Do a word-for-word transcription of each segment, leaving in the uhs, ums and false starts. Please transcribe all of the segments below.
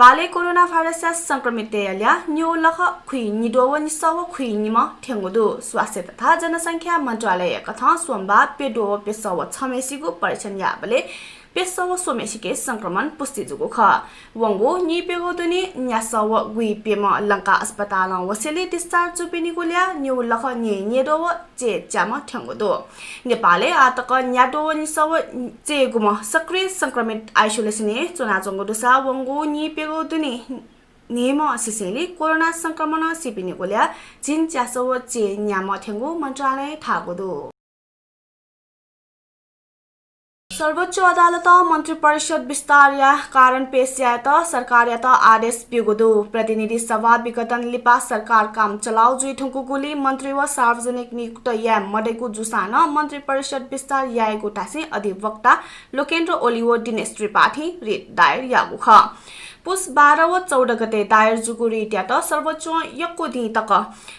नेपालय् कोरोना भाइरसया संक्रमिततय्‌या ल्याः न्यू लख खुइनिद्वः व निसः व खुइनिम्ह थ्यंगु दु। स्वास्थ्य तथा जनसंख्या मन्त्रालयया कथं सोमबाः प्यद्वः व प्यसः व छम्हेसिगु परीक्षण याःबलय् प्यसः व स्वम्हेसिके संक्रमण पुष्टि जूगु खः। वंगु नीप्यघौ दुने न्यासः व गुइप्यम्ह लंका अस्पतालं वसेलय् discharge जूपिनिगु ल्याः न्यू लख न्यय्‌न्यद्वः व चय्‌च्याम्ह थ्यंगु दु। नेपालय् आःतक न्याद्वः व निसः व चय्‌गुम्ह सक्रिय संक्रमित isolation-य् च्वनाच्वंगु दुसा वंगु नीप्यघौ दुने न्हय्‌म्ह सिसेंलि कोरोना संक्रमणं सीपिनिगु ल्याः झिंच्यासः व चय्‌न्याम्ह थ्यंगु मन्त्रालयं धाःगु दु। सर्वोच्च अदालतं मन्त्रिपरिषद विस्तारया कारण पेश यायेत सरकारयात आदेश ब्यूगु दु। प्रतिनिधि सभा विघटन लिपा सरकार काम चलाउ जुइ धुंकूगुलिं मन्त्री व सार्वजनिक नियुक्त याये मदइगु जूसां नं मन्त्रिपरिषद विस्तार यायेगु धासें अधिवक्ता लोकेन्द्र ओली व दिनेश त्रिपाठीं रिट दायर याःगु खः। पुस बाह्र व चौध गते दायर जूगु रिटयात सर्वोच्चं यक्व दिं तक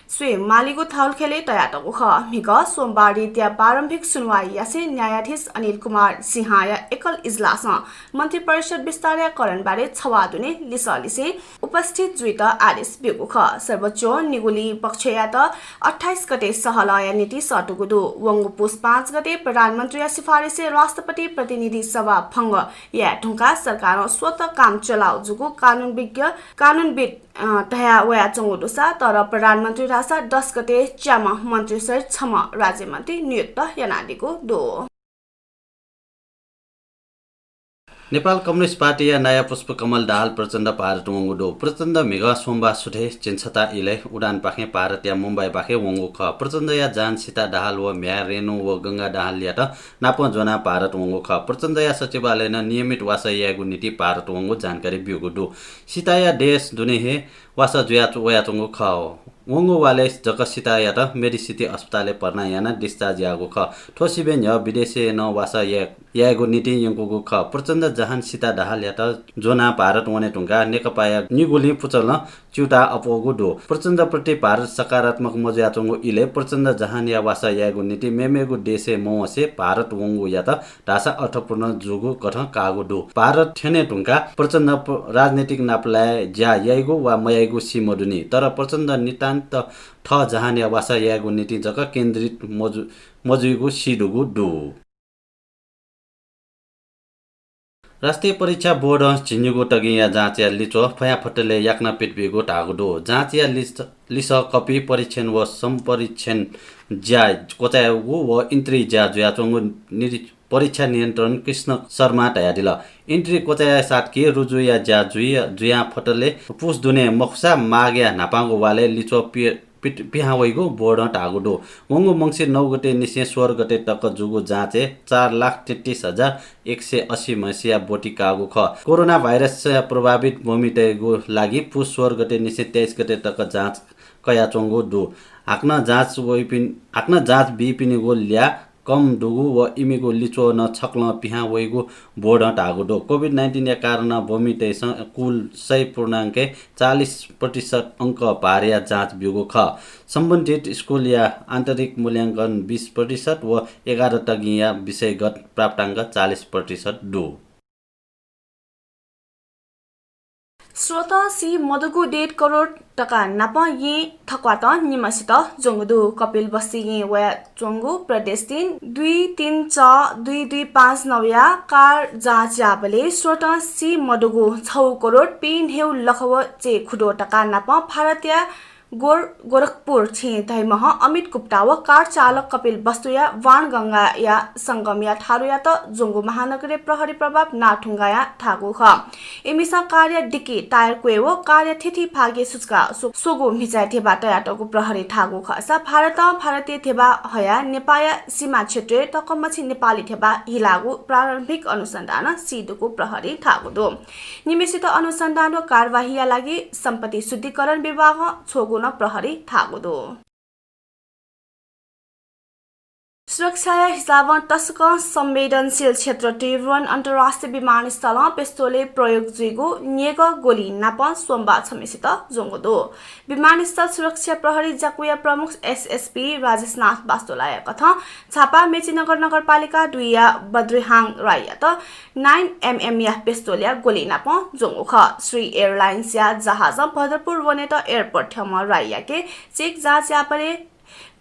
स्वये मालीगु थलखेलय् तयातःगु खः। म्हिगः सोमबार रिटया प्रारम्भिक सुनवाई यासें न्यायाधीश अनिल कुमार सिंहया एकल इजलासं मन्त्रिपरिषद विस्तारया करणबारे छवाः दुने लिसः लिसें उपस्थित जुइत आदेश ब्यूगु खः। सर्वोच्चं निगुलिं पक्षयात अट्ठाइस गते सहलहया निंतिं सःतूगु दु। वंगु पुस पाँच गते प्रधानमन्त्रीया सिफारिसय् राष्ट्रपति प्रतिनिधि सभा भंग याये धुंकाः सरकारं स्वतः काम चलाउ जूगु कानूनविज्ञ, कानूनविद, अ, धया वयाच्वंगु दुसा, तर प्रधानमन्त्री धाःसा दस गते च्याम्ह मन्त्री सहित छम्ह राज्यमन्त्री नियुक्त यानादीगु दु। नेपाल कम्युनिस्ट पार्टीया नायः पुष्पकमल दाहाल प्रचण्ड भारत वंगु दु। प्रचण्ड म्हिगः सोमबार सुथय् झिंछता इलय् उडानपाखें भारतया मुम्बईपाखे वंगु खः। प्रचण्डया जहान सीता दाहाल व म्ह्याय् रेणु व गंगा दाहालयात नापं ज्वनाः भारत वंगु खः। प्रचण्डया सचिवालयनं नियमित वासः यायेगु निंतिं भारत वंगु जानकारी ब्यूगु दु। सीताया देश दुने हे वासः जुया वयाच्वंगु खः। वंगु वालय् जक सीतायात मेडिसिटी अस्पतालय् भर्ना यानाः discharge याःगु खः। थ्व सिबें न्ह्यः विदेशय् नं वासः याये, यायेगु निंतिं यंकूगु खः। प्रचण्ड जहान सीता दाहालयात ज्वनाः भारत वने धुंकाः नेकपाया निगुलिं पुचलं च्यूताः अप्वःगु दु। प्रचण्डप्रति भारत सकारात्मक मजुयाच्वंगु इलय् प्रचण्ड जहानया वासः यायेगु निंतिं मेमेगु देशय् मवंसे भारत वंगुयात धाःसा अर्थपूर्ण जूगु कथं काःगु दु। भारत थ्यने धुंकाः प्रचण्ड प-, राजनैतिक नापलाये ज्या याइगु वा मयाइगु सी मदुनि, तर प्रचण्ड नितान्त थः जहानया वासः यायेगु निंतिं जक केन्द्रित मजु-, मजुइगु सी दुगु दु। राष्ट्रिय परीक्षा बोर्डं झिंनिगू तगिंया जाँचया लिच्वः फयांफतले याकनं पित ब्यूगु धाःगु दु। जाँचया लिच-, लिसः कपि, परीक्षण व सम्परीक्षण ज्या क्वचायेगु व entry ज्या जुयाच्वंगु निरि-, परीक्षा नियन्त्रण कृष्ण शर्मां धयादिल। Entry क्वचायेसाथं रुजुया ज्या जुइ-, जुयां फतले पुस दुने मखुसा माघया न्हापांगु वालय् लिच्वः पि-, पित-, पिहां वइगु बोर्डं धाःगु दु। वंगु मंसिर नौ गते निसें सोह्र गते तक जूगु जाँचय् चार लाख तेत्तिस हजार एक सय अस्सी म्हसिया ब्वति काःगु खः। कोरोना भाइरसया प्रभावित ब्वमितय्‌गु लागि पुस सोह्र गते निसें तेइस गते तक जाँच कयाच्वंगु दु। हाकनं जाँच वइपिन-, हाकनं जाँच बीपिनिगु ल्याः कम दुगु व इमिगु लिच्वः नं छकलं पिहां वइगु बोर्डं धाःगु दु। COVID nineteen या कारणं ब्वमितय्‌सं कुल सय पूर्णाङ्क चालिस प्रतिशत अंक भारया जाँच ब्यूगु खः। सम्बन्धित स्कुलया आन्तरिक मूल्यांकन बिस प्रतिशत व एघार तगिंया विषयगत प्राप्ताङ्क चालिस प्रतिशत दु। स्रोतं सी मदुगु डेढ करोड तका नाप येँ थक्वातं निम्हसित ज्वंगु दु। कपिलवस्तु येँ वयाच्वंगु प्रदेश तीन दुई तीन च दुई दुई पाँच नौया कार जाँच याःबलय् स्रोतं सी मदुगु छगू करोड पीन्हय् लख व चय्‌खुद्वः तका नाप भारतया गोर-, गोरखपुर छेँय् धाइम्ह अमित गुप्ता व कार चालक कपिलवस्तुया वाणगंगाया संगमया थारुयात ज्वंगु महानगरीय प्रहरी प्रभाव नाथुंगाया धाःगु खः। इमिसं कारया डिक्की टायर क्वय् व कारया थीथी भागय् सुचुका स्व-, स्वंगु म्हिचाय् धेबा तयातःगु प्रहरी धाःगु खःसा भारतं भारतीय धेबा हयाः नेपाःया सीमा क्षेत्रय् तःकमछि नेपाली धेबा हिलाःगु प्रारम्भिक अनुसन्धानं सीदुगु प्रहरी धाःगु दु। निम्हसित अनुसन्धान व कारवाहीया लागि सम्पत्ति शुद्धिकरण विभागं छ्वःगु नं प्रहरी धाःगु दु। सुरक्षाया हिसाबं तसकं संवेदनशील क्षेत्र त्रिभुवन अन्तर्राष्ट्रिय विमानस्थलं पेस्तोलय् प्रयोग जुइगु न्येगः गोली नापं सोमबाः छम्हेसित ज्वंगु दु। विमानस्थल सुरक्षा प्रहरी ज्याकुया प्रमुख एसएसपी राजेशनाथ बास्तोलाया कथं झापा मेचीनगर नगरपालिका दुईया बद्रिहाङ राईयात नाइन एमएमया पेस्तोलया गोली नापं ज्वंगु खः। श्री एयरलाइन्सया जहाजं भद्रपुर वनेत एयरपोर्ट थ्यंम्ह राईयाके चेक जाँच याःबलय्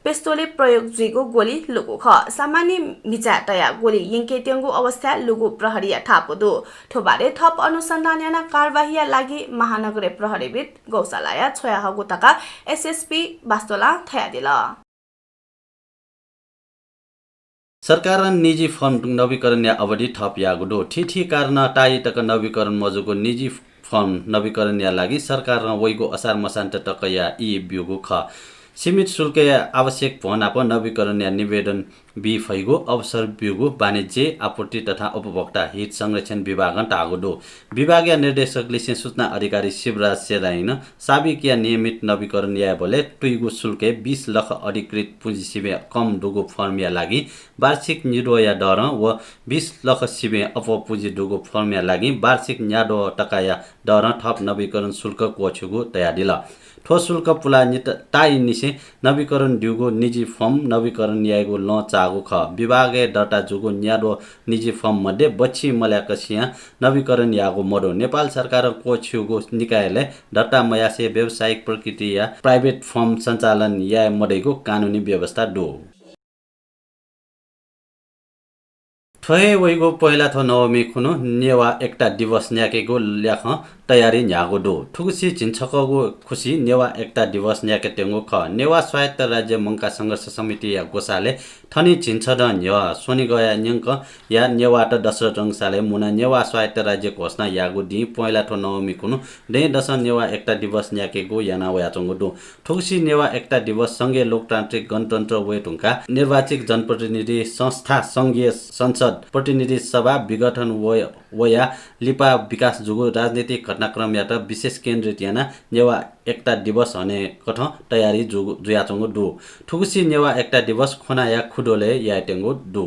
पेस्तोलय् प्रयोग जुइगु गोली लुगु खः। सामान्य म्हिचाय् तयाः गोली यंकेत्यंगु अवस्थाय् लुगु प्रहरीया थापु दु। थ्व बारे थप अनुसन्धान यानाः कारवाहीया लागि महानगरीय प्रहरीविद् गौशालाया छ्वयाहःगु धकाः एसएसपी बास्तोलां धयादिल। सरकारं निजी फर्म नवीकरणया अवधि थप याःगु दु। थीथी कारणं ताःई तक नवीकरण मजूगु निजी फर्म नवीकरणया लागि सरकारं वइगु असार मसान्त तकया ई ब्यूगु खः। सीमित शुल्कया आवश्यक भ्वं नाप नवीकरणया निवेदन बी फइगु अवसर ब्यूगु वाणिज्य, आपूर्ति तथा उपभोक्ता हित संरक्षण विभागं धाःगु दु। विभागया निर्देशक लिसें सूचना अधिकारी शिवराज सेलाइन साबिकया नियमित नवीकरण यायेबलय् तुइगु शुल्कय् बीस लख अधिकृत पुँजी सिबें कम दुगु फर्मया लागि वार्षिक न्याद्वःया दरं व बीस लख सिबें अप्वः पुँजी दुगु फर्मया लागि वार्षिक न्याद्वः तकाया दरं थप नवीकरण शुल्क क्वछ्यूगु धयादिल। थ्व शुल्क पुलाः नित-, ताःई निसें नवीकरण ब्यूगु निजी फर्म नवीकरण यायेगु लँ चाःगु खः। विभागय् दर्ता जूगु न्याद्वः निजी फर्म मध्ये बच्छि मल्याकसियां नवीकरण याःगु मदु। नेपाल सरकारं क्वछ्यूगु निकायलय् दर्ता मयासें व्यावसायिक प्रकृतिया प्राइभेट फर्म सञ्चालन याये मदइगु कानुनी व्यवस्था दु। थ्व हे वइगु पहिला थ्व नवमी खुन्हु नेवाः एकता दिवस न्याकेगु ल्याखं तयारी न्ह्याःगु दु। थुगुसी झिंछकःगु खुसी नेवाः एकता दिवस न्याकेत्यंगु खः। नेवाः स्वायत्त राज्य मंकाः संघर्ष समितिया ग्वसालय् थनि झिंछदँ न्ह्यः स्वनिगःया न्यंकया नेवाःत दशरथ रंगशालय् मुनाः नेवाः स्वायत्त राज्य घोषणा याःगु दिं पहिला थ्व नवमी खुन्हु दँय्‌दसं नेवाः एकता दिवस न्याकेगु याना वयाच्वंगु दु। थुगुसी नेवाः एकता दिवस संघीय लोकतान्त्रिक गणतन्त्र वये धुंकाः निर्वाचित जनप्रतिनिधि संस्था, संघीय संसद, प्रतिनिधि सभा विघटन व-, वयाः लिपा विकास जूगु राजनीतिक घटनाक्रमयात विशेष केन्द्रित यानाः नेवाः एकता दिवस हनेकथं तयारी जु-, जुयाच्वंगु दु। थुगुसी नेवाः एकता दिवस ख्वनाया खुद्वलय् यायेत्यंगु दु।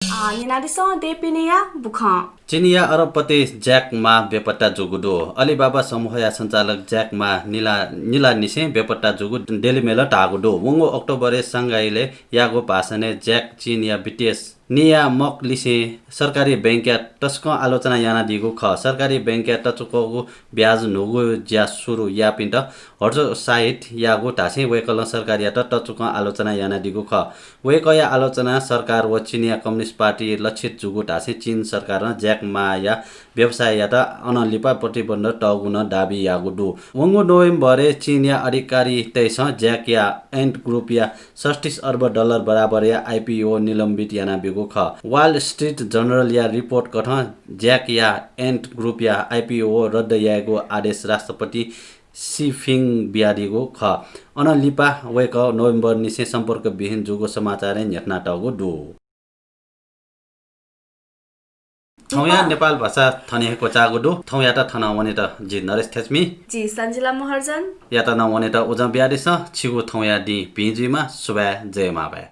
अ, न्यनादिसँ देपिनिया बुखँ। चीनया अरबपति ज्याक मा बेपत्ता जूगु दु। अलिबाबा समूहया सञ्चालक ज्याक मा निला, निलानिसें बेपत्ता जूगु डेली मेलं धाःगु दु। वंगु अक्टोबरय् सांघाईलय् याःगु भाषणय् ज्याक चीनया वित्तीय नियामकलिसें सरकारी बैंकया तसकं आलोचना यानादीगु खः। सरकारी बैंकया तच्वकःगु ब्याज न्हूगु ज्या सुरु याःपिन्त हतोत्साहित याःगु धासें वय्‌कलं सरकारयात तच्वकं आलोचना यानादीगु खः। वय्‌कःया आलोचना सरकार व चीनया कम्युनिस्ट पार्टी लक्षित जूगु धासें चीन सरकारं ज्याक माया व्यवसाययात अनंलिपा प्रतिबन्ध तःगु नं दाबी याःगु दु। वंगु नोभेम्बरय् चीनया अधिकारीतय्‌सं ज्याकया एन्ट ग्रुपया सैंतिस अर्ब डलर बराबरया आइपिओ निलम्बित यानाब्यूगु खः। वाल स्ट्रिट जर्नलया रिपोर्ट कथं ज्याकया एन्ट ग्रुपया आइपिओ रद्द यायेगु आदेश राष्ट्रपति सी फिङ बियादीगु खः। अनंलिपा वय्‌कः नोभेम्बरनिसें सम्पर्कविहीन जूगु समाचारय् न्ह्यथनातःगु दु। थौंया नेपाल भाषा थन हे क्वचाःगु दु। थौंयात थन वनेत जि नरेश थेच्मी। जि सञ्जिला महर्जन। यात नं वनेत उजं बियादिसँ। छिगु थौंया दिं भिं जुइमा। सुभाय्, जय मांभाय्।